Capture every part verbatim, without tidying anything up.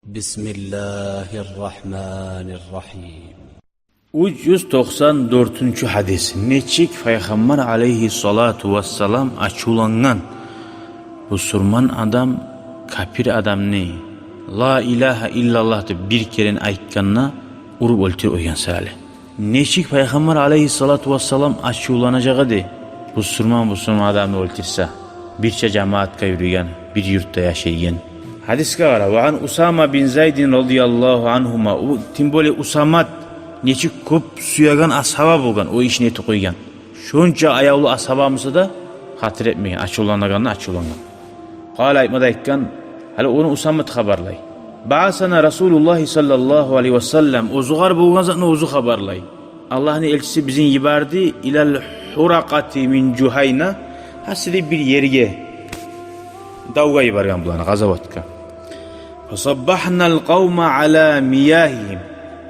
بسم الله الرحمن الرحيم. Уьч юз токъсан дёртюнчю гьадис. Нечик Пайхаммар алейгьиссалату вассалам ачувлангъан бусурман адам капир адамны «Ла илагьа иллаллагь» деп бир керен айтгъанда уруп оьлтюрюп къойгъан саялы. Нечик Пайхаммар алейгьиссалату вассалам ачувланажакъ эди бусурман, бусурман адамны оьлтюрсе, бирче жамаатгъа юрюйген, бир юртда яшайгъан. Гьадисге къара. Ва ан Усама бин Зайдин радияллагьу ангьума. О, тем более Усамат нечик кёп сюеген асгьаба болгъан, о ишни этип къойгъан. Шонча аявлу асгьаба буса да хатир этмеген, ачувланагъанда ачувлангъан. Къала, айтма да айтгъан, гьали ону Усамат хабарлай. Баъсана Расулуллагьи саллаллагьу алейгьи ва саллам, оьзюгер болгъан затны оьзю хабарлай. Аллагьны элчиси бизин йиберди, илал Гьуракъати мин Жугьайна, гьасили бир ерге, давгъа йиберген буланы, къазаватгъа. Фасаббагьнал къавма ала миягьигьим.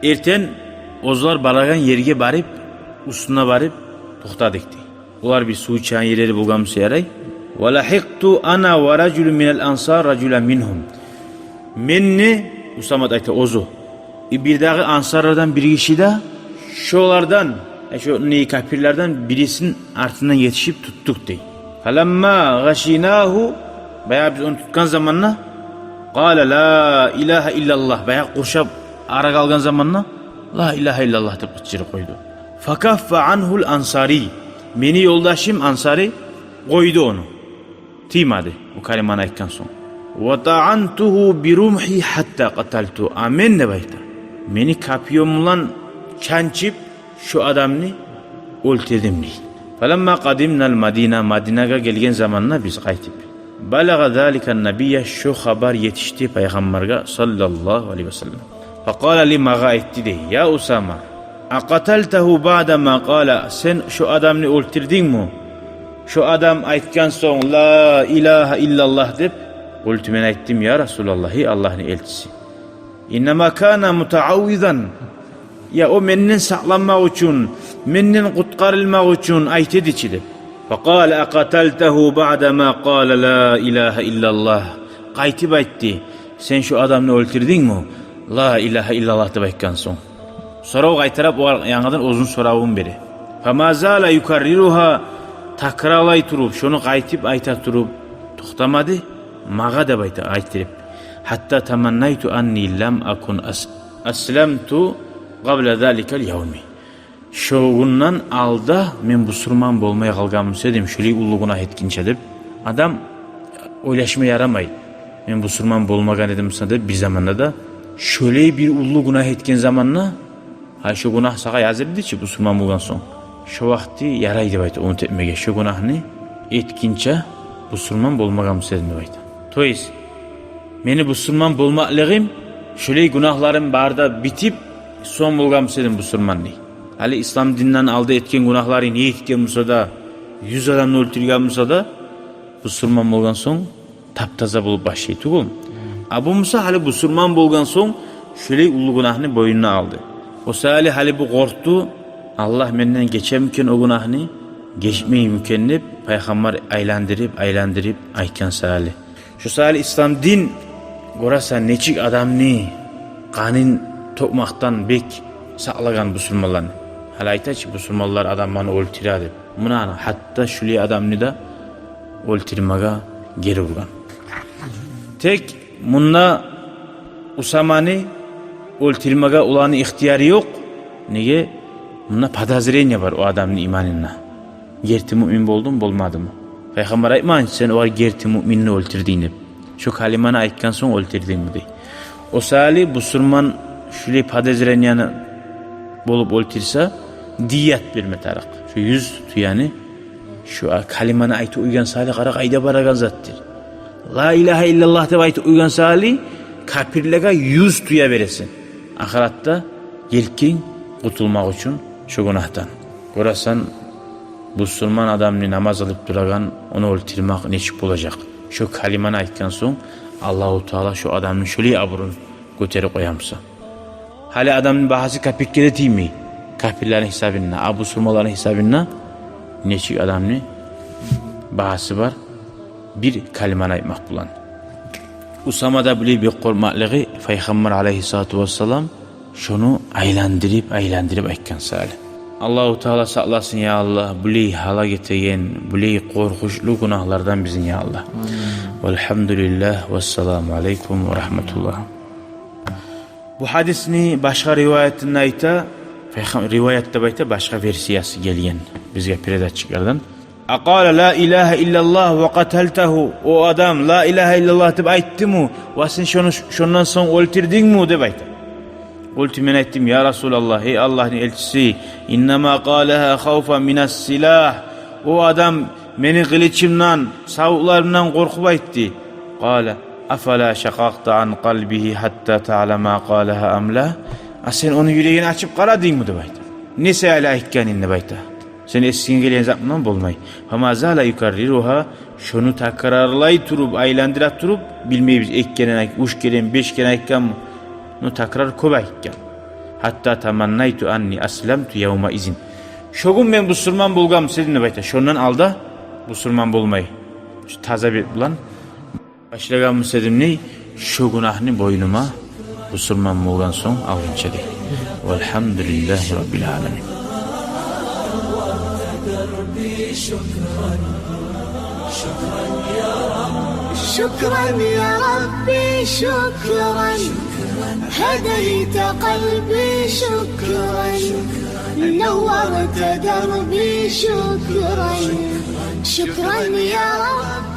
Эртен оьзлер барагъан ерге барып, уьстюне барып токътадыкъ дей. Олар бир сув ичеген ерлери болгъан буса ярай. Ва лагьикъту ана ва ражулун минал ансар ражулан мингьум. Мен де, Усамат айта оьзю, и бирдагъы ансарлардан бир гиши де шолардан, э, шо не капирлерден бирисин артындан етишип тутдукъ дей. Фаламма гъашийнагьу, баягъы биз ону тутгъан заманда, къала ла илагьа иллаллагь, баягъы къуршап арагъа алгъан заманда ла илагьа иллаллагь деп къычырып къойду. Факаффа ангьул ансари. Мени ёлдашым ансари къойду ону. Тиймеди о калиманы айтгъан сонг. Ва таантугьу би румгьи гьатта къаталтугьу. А мен, деп айта, мени копьём булан чанчып, шо адамны оьлтюрдюм дей. Фаламма къадимнал Мадина, Мадинагъа гелген заманда биз къайтып. Балагъа заликан набия, шо хабар етишди Пайхаммаргъа саллаллагьу алейгьи ва саллам. Факъала ли, магъа айтды дей: «Я Усама, акъаталтагьу баъда ма къала, сен шо адамны оьлтюрдюнгмю, шо адам айтгъан сонг ла илагьа иллаллагь деп?» Къулту, мен айтдым: «Я Расулаллагь, гьей Аллагьны элчиси, иннама кана мутааввизан, я о менден сакъланмакъ учун, менден къутгъарылмакъ учун айта эди чи», — деп. Факъала: «Акъаталтагьу баъда ма къала ла илагьа иллаллагь». Къайтып айтды: «Сен шо адамны оьлтюрдюнгмю, ла илагьа иллаллагь деп айтгъан сонг?» Сорав къайтарып, огъар янгыдан оьзюню соравун бере. Фама зала юкарриругьа, такрарлай туруп, шону къайтып айта туруп токътамады, магъа деп айта, айтдырып. Гьатта таманнайту анни лам акун ас-, асламту къабла заликал явми. Шо гюнден алда мен бусурман болмай къалгъан буса эдим, шолай уллу гюнагь этгинче деп. Адам ойлашма ярамай, мен бусурман болмагъан эдим буса деп бир заманда да, шолай бир уллу гюнагь этген заманда, гьай, шо гюнагь сагъа язылды чы бусурман болгъан сонг, шо вакъти ярай деп айта унут этмеге, шо гюнагьны этгинче бусурман болмагъан буса эдим деп айта. То есть, мени бусурман болмакълыгъым, шолай гюнагьларым бары да битип, сонг болгъан буса эдим бусурман дей. Гьали ислам динден алда этген гюнагьлары не этген буса да, юз адамны оьлтюрген буса да, бусурман болгъан сонг таптаза болуп башлай тюгюл. А бу буса гьали бусурман болгъан сонг шолай уллу гюнагьны бойнуна алды. О саялы гьали бу къоркъду, Аллагь менден гечемикен о гюнагьны, гечмеймикен деп, Пайхаммар айландырып, айландырып айтгъан саялы. Шо саялы ислам дин, гёресен, нечик адамны къанын тёкмекден бек сакълагъан бусурманланы. Гьали айта чы, бусурманлар адамланы оьлтюре деп. Муна, гьатта шулай адамны да оьлтюрмеге гери ургъан. Тек мунда Усаманы оьлтюрмеге оланы ихтияры ёкъ. Неге? Мунда подозрение бар о адамны иманында. Герти муъмин болдуму, болмадымы? Пайхаммар айтмагъан чы, сен огъар герти муъминни оьлтюрдюнг деп. Шо калиманы айтгъан сонг оьлтюрдюнгмю дей. О саялы бусурман шулай подозрениены болуп оьлтюрсе, дият берме тарыкъ. Шо юз тюени, шо калиманы айтып къойгъан саялы, къара, къайда барагъан затдыр. Ла илагьа иллаллагь деп айтып къойгъан саялы, капирлеге юз тюе бересен. Ахыратда гелкин къутулмакъ учун шо гюнагьдан. Гёресен, бусурман адамны намаз къылып турагъан, ону оьлтюрмек нечик болажакъ? Шо калиманы айтгъан сонг, Аллагьу Таала шо адамны шолай абурун гётерип къоямыса. Гьали адамны багьасы капирге де тиймей, капирлени гьисабында, а бусурманланы гьисабында нечик адамны багьасы бар бир калиманы айтмакъ булан. Усама да булай бек къоркъмакълыгъы, Пайхаммар алайгьиссалату вассалам шону айландырып, айландырып айтгъан саялы. Аллагьу Таала сакъласын, я Аллагь, булай гьалак этеген, булай къоркъунчлу гюнагьлардан бизин, я Аллагь. Амин. Валгьамдулиллагь, вассаламу алайкум ва рагьматуллагь. Бу гьадисни башгъа риваятында айта, Пайхам-, риваят деп айта, башгъа версиясы гелген бизге передатчиклерден. Акъала ла илагьа иллаллагь ва къаталтагьу. О адам ла илагьа иллаллагь деп айтдымы, ва сен шону ш-, шондан сонг оьлтюрдюнгмю деп айта. Къулту, мен айтдым, я Расулаллагь, гьей Аллагьны элчиси, иннама къалагьа хавфан минас силагь. О адам мени къылычымдан, савутларымдан къоркъуп айтды. Къала, афала шакъакъта ан къалбигьи гьатта таълама къалагьа ам ла? А сен ону юрегин ачып къарадынгмы деп айта. Не саялы айтгъанын деп айта. Сен эсинге гелген зат мундан болмай. Фама зала юкарриругьа, шону такрарлай туруп, айландыра туруп, билмейбиз, эки керен айт-, уьч керен, беш керен айтгъанмы? Ну, такрар кёп айтгъан. Гьатта таманнайту анни асламту явмаизин. Шо гюн мен бусурман болгъан эсем деп айта. Шондан алда бусурман болмай, шу таза бет булан башлагъан эсем дей, шо гюнагьны бойнума бусурман болгъан сонг алгъынча дей. Валгьамдулиллагьи раббил аламин. شكرا يا ربي، شكرا. هديت قلبي، شكرا. نورت دربي، شكرا. شكرا يا رب.